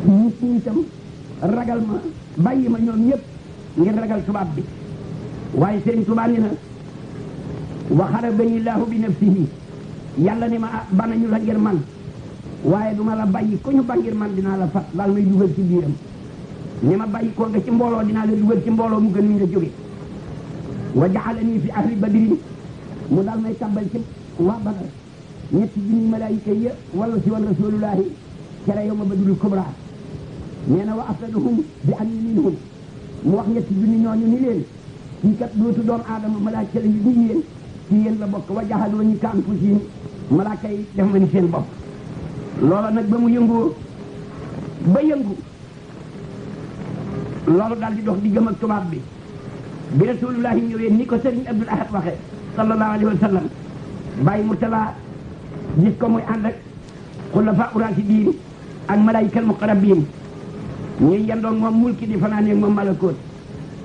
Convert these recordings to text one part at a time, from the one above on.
nit ñi itam ragal ma bàyyi ma ñoom ñëpp ngir ragal tubaab bi waaye sëriñ tubaab ni na waxara bani laahu bi nafsihi yàlla ni ma banañu la ngir man waaye duma la bàyyi ku ñu ba ngir man dinaa la fat daal may dugal ci biiram ni ma bàyyi ko nga ci mbooloo dinaa la dugal ci mbooloo mu gën mi nga jóge wa ja'alani fi ahli badrin mu daal may tàbbal ci waa Badar ñetti junni malaayika yi wala si woon rasulullahi kere yow ma badrul kubra nee na wa aftaduhum bi anni minhum mu wax ñetti junni ñooñu ni leen kii kat dootu doon aadama malaaka la ñu ni yéen ci yéen la bokk wa jaxaloo ñi ka anfusihim malaaka yi def ma ni seen bopp loola nag ba mu yëngoo ba yëngu loolu daal di dox di gëm ak tubaab bi rasulullahi ñëwee ni ko sëriñ Abdul Ahad waxe sallallahu alayhi wa sallam bàyyi Murtala gis ko muy ànd ak xulafa uraasidiin ak malaayikal muqarrabiin ñuy yendoon moom mulki di fanaanee moom malakoot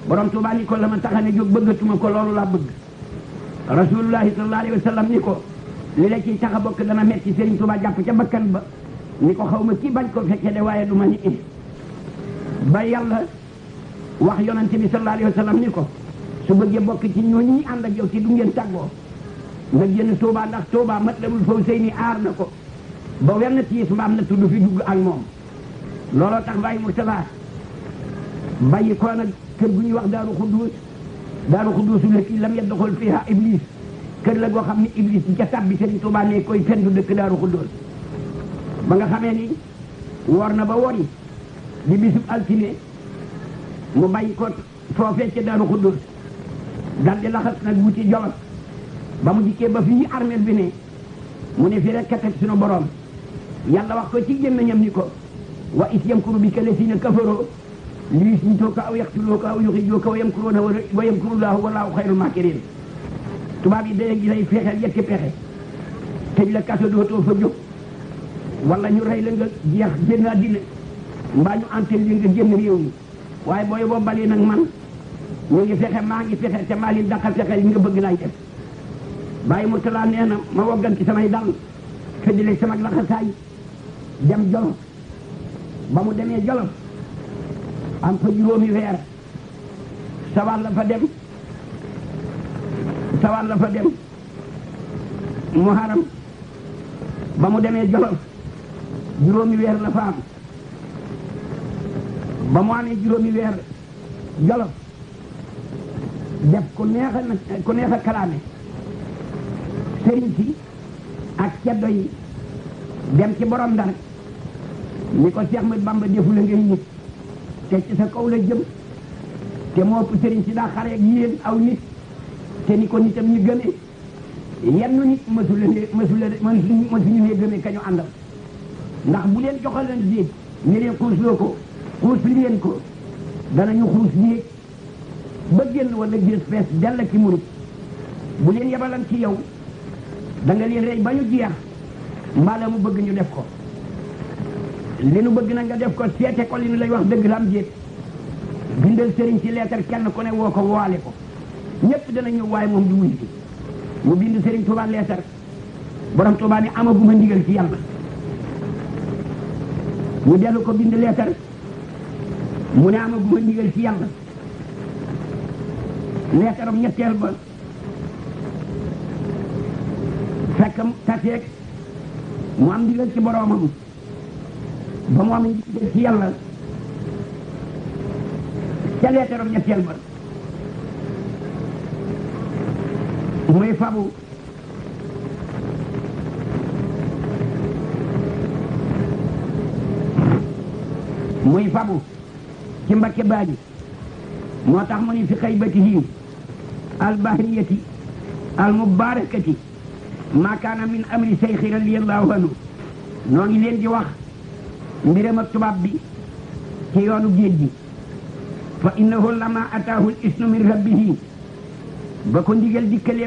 borom Tuubaa ni ko la ma taxane jóg bëggatuma ko loolu laa bëgg rasulullahi sallallahu alayhi wa sallam ni ko li la ciy tax a bokk dana metti sëriñ Tuubaa jàpp ca bakkan ba ni ko xaw ma kii bañ ko fekke de waaye du ma ni ba yàlla wax yonante bi sallallahu alayhi wa sallam ni ko su bëggee bokk ci ñooñu ñi ànd ak yow ci du ngeen tàggoo nga génn Tuubaa ndax Tuubaa Matlabul Fawzayni aar na ko ba wenn tiis mbaam na tudd fi dugg ak moom looloo tax bàyyi Murtala bàyyi ko nag kër gu ñuy wax Daaru Xuddus la kii lam yadxul fiha Iblis kër la goo xam ni Iblis di ca tàbbi Sëriñ Tuubaa ne koy fendu dëkk Daaru Xuddus ba nga xamee ni woor na ba wori di bisub altine mu bàyyi ko foofee ca Daaru Xuddus dal di laxas nag wuti Jolof ba mu dikkee ba fii armeel bi ne mu ne fi rek katek sunu borom yàlla wax ko ci gémmiñam ni ko wa is yamkuru bika llaziina kafaroo liyusbituuka aw yaqtuluuka aw yuxrijuuka wa yamkuruuna wa yamkuru llaahu wallaahu xayrul maakiriin tubaab yi day gi lay fexeel yetti pexe tëj la kaso dootoo fa jóg wala ñu rey la nga jeex génn àddina mbaa ñu antel li nga génn réew mi waaye booy boo bali nag man ñu ngi fexe maa ngi fexe te maa leen daqal fexe li nga bëgg laay def bàyyi Murtala nee na ma woggan ci samay dal tëddale sama laxasaay dem Jolof ba mu demee Jolof am fa juróomi weer sawal la fa dem Muharram ba mu demee Jolof juróomi weer la fa am ba mu amee juróomi weer Jolof def ku neex a kalaame sëriñ si ak ceddo yi dem ci borom Ndar ni ko Seex Ahmadu Bamba defu la ngay nit te ci sa kaw la jëm te moo ëpp sëriñ si daa xare ak yéen aw nit te ni ko nitam ñu gëmee yenn nit mësuñu ne gëmee ka ñu àndal ndax bu leen joxaleen déeg ni leen xuusloo ko xuus li leen ko danañu xuus déeg ba génn wala gis fees dell ki murit bu leen yebalan ci yow da nga leen rey ba ñu jeex mbala mu bëgg ñu def ko li nu bëgg na nga def ko seete ko li nu lay wax dëgg la am jéet bindal sëriñ si leetar kenn ku ne woo ko waale ko ñëpp dana ñëw waaye moom du wuy si mu bind sëriñ Tuubaa leetar borom Tuubaa ne amaguma ndigal ci yàlla mu dellu ko bind leetar mu ne amaguma ndigal ci yàlla leetaram ñetteel ba fekk taseeg mu am ndigal ci boromam ba mu am ndigal ci yàlla ca leetaram ñetteel ba muy fabu ci Mbakke Baaji moo tax mu ni fi xaybatihi albahriyati almubarakati ma kaana min amri seyxi radiyallahu anhu noo ngi leen di wax mbiram ak tubaab bi ci yoonu géej gi fa innahu lama ataahu l isnu min rabbihi ba ko ndigal dikkalee